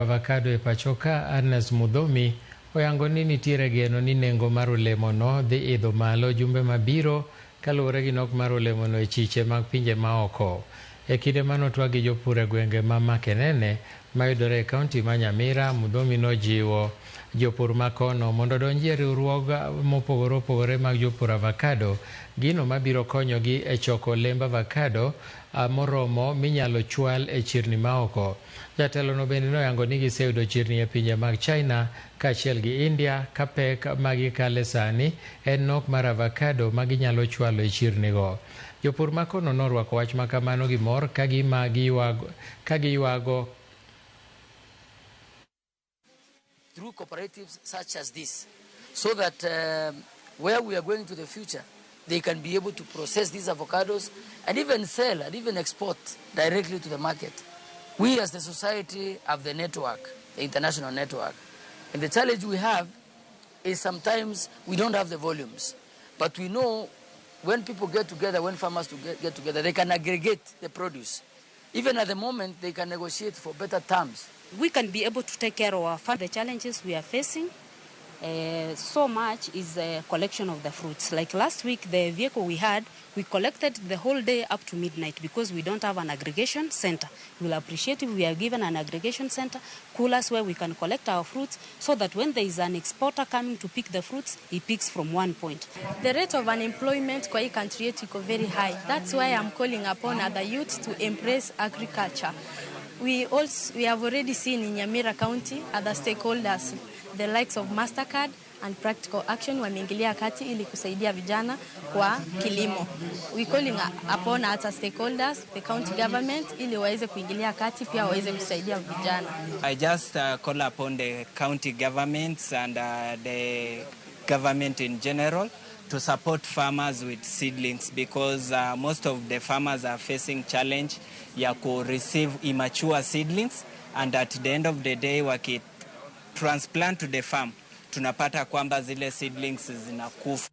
Avocado e pachoka Ernest Mudhomi oyango ni nitiere geno ni nengo mar olemono dhi idho malo jumbe mabiro kaluwore gi nok mar olemono e chiche mag pinje maoko. E kinde manotwag gi jopur e gwenge ma Makenene mayudore e kaunti ma Nyamira, Mudhomi nojiwo jopur makono mondo odonji e riwruog mopogore opogore mag jopur avocado, gino mabiro konyogi e choko olemb avocado moromo minyalo chwal e chirni maoko. Jatelono bende noyango ni giseyudo chirni e pinje mag China kaachiel gi India ka pek ma gikale sani en nok mar avocado ma ginyalo chwalo e chirnigo. Jopur makono norwako wach ma kamano gi mor ka gima ka giywago through cooperatives such as this, so that where we are going to the future, they can be able to process these avocados and even sell and even export directly to the market. We as the society have the network, the international network. And the challenge we have is sometimes we don't have the volumes. But we know when people get together, when farmers to get together, they can aggregate the produce. Even at the moment, they can negotiate for better terms. We can be able to take care of our farm. The challenges we are facing so much is the collection of the fruits. Like last week, the vehicle we had, we collected the whole day up to midnight because we don't have an aggregation center. We'll appreciate if we are given an aggregation center, coolers where we can collect our fruits so that when there is an exporter coming to pick the fruits, he picks from one point. The rate of unemployment kwa hii country yetu iko very high. That's why I'm calling upon other youths to embrace agriculture. We have already seen in Nyamira County other stakeholders, the likes of Mastercard and Practical Action wameingilia kati ili kusaidia vijana kwa kilimo. We calling upon other stakeholders, the county government ili waweze kuingilia kati pia waweze kusaidia vijana. I just call upon the county governments and the government in general to support farmers with seedlings because most of the farmers are facing challenge ya ku receive immature seedlings, and at the end of the day waki transplant to the farm, tunapata kwamba zile seedlings zinakufa.